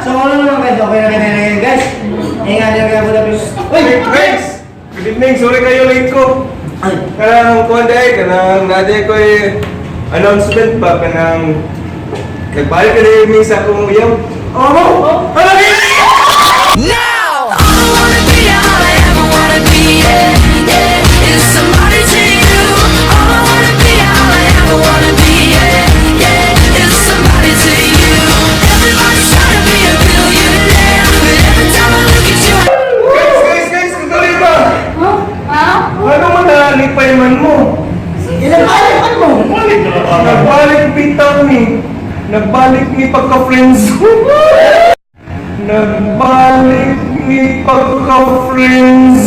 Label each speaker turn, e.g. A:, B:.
A: So, ano naman, guys, okay na kayo na ngayon, guys. Ingat lang kayo po. Uy!
B: Guys! Good evening, sorry kayo late ko.
A: Ay,
B: Kanang kuan day, kanang naday ko eh, announcement ba kanang nagbalik ka din mi sa akong uyab.
A: Oh!
B: Ano
C: All I wanna be, all I ever wanna be, yeah, is somebody to you. All I wanna be, all I ever wanna be, yeah, is somebody to you. Everybody's trying to be a billionaire, but every time I look at you.
B: Guys, guys, guys, kagaling ba?
D: Ha?
B: Ano man nalipay man mo?
A: Ilang balik mo?
B: Nagbalik bitaw ni. Nagbalik ni pagka-friends. Nagbalik ni pagka-friends.